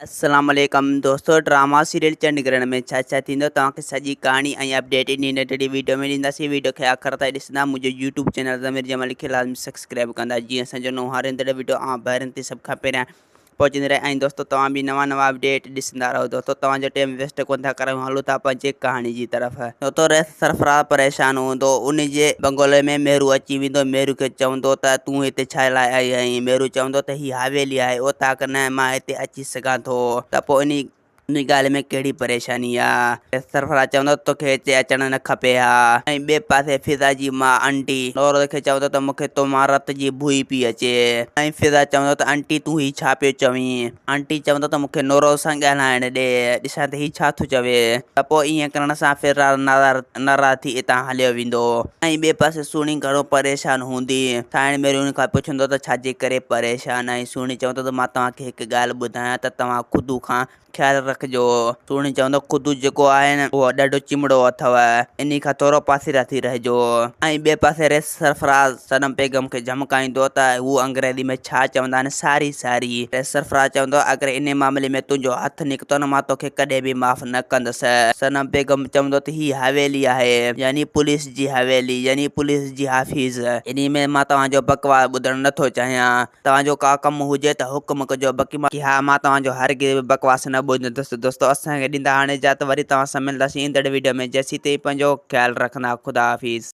السلام عليڪم دوستو ڊراما سيريل چنڊ گرهڻ ۾ ڇا ڇا ٿيندو توهان کي سڄي ڪهاڻي ۽ اپڊيٽ انهي ننڍڙي ويڊيو ۾ ڏينداسين ويڊيو کي آخر تائين ڏسندا منهنجو يوٽيوب چينل ضمير جمالي کي لازمي سبسڪرائب ڪندا جيئن اسان جو نئون هر ايندڙ ويڊيو اوهان ڀائرن تي سڀ کان پهريان پهچندي رهي ۽ دوستو توهان به نوان نوان اپڊيٽ ڏسندا رهو دوستو توهان جو ٽيم ويسٽ ڪون ٿا ڪرايون هلو ٿا پنهنجي ڪهاڻي جي طرف. دوستو رئيس سرفراز پريشان هوندو ان جي بنگلي ۾ مهرو اچي ويندو مهرو کي چوندو ته تون هتي ڇا لاء آئي آهين مهرو چوندو ته هي حويلي آهي اوطاق نه مان هتي اچي سگهان ٿو ته پوء انهي ان ڳالهه ۾ ڪهڙي پريشاني آ؟ سرفراز چوندو توکي هتي اچڻ نه کپي ها. ۽ ٻئي پاسي فضا جي ماء آنٽي نوروز کي چوندو ته مونکي تو مان رت جي بوء پئي اچي. ۽ فضا چوندو ته آنٽي تون هي ڇا پيو چوين؟ آنٽي چوندو ته مونکي نوروز سان ڳالهائڻ ڏي ڏسان ته هي ڇا ٿو چوي. ته پوء ائين ڪرڻ سان فضا ناراض ٿي اتان هليو ويندو. ۽ ٻئي پاسي سهڻي گهڻو پريشان هوندي. سائڻ ميري ان کان پڇندو ته ڇا جي ڪري پريشان آهين؟ سهڻي چوندو ته مان توهان کي هڪ ڳالهه ٻڌايان ته توهان خدو کان خيال رکجو. سهڻي چوندو، خدو جيڪو آهي نه اهو ڏاڍو چمڙو اٿئو، انهي کان ٿورو پاسيرا ٿي رهجو. ۽ ٻئي پاسي ريس سرفراز صنم بيگم کي جهمڪائيندو ته هو انگريزي ۾ ڇا چوندا آهن ساري ساري. ريس سرفراز چوندو، اگر انهي معاملي ۾ تنهنجو هٿ نڪتو نه مان توکي ڪڏهن به معاف نه ڪندس. صنم بيگم چوندو ته هي حويلي آهي يعني پوليس جي حويلي يعني پوليس جي آفيس، انهي ۾ مان توهان جو بڪواس ٻڌڻ نٿو چاهيان. توهان جو ڪا ڪم هجي ته حڪم ڪجو بقي مان ها مان توهان جو هرگز به بڪواس نه ٻڌندس دوستو اسان کي ڏيندا هاڻي اجازت وري توهان سان ملنداسين ايندڙ ويڊيو ۾ جيسين تائين پنهنجو خيال رکندا خدا حافظ.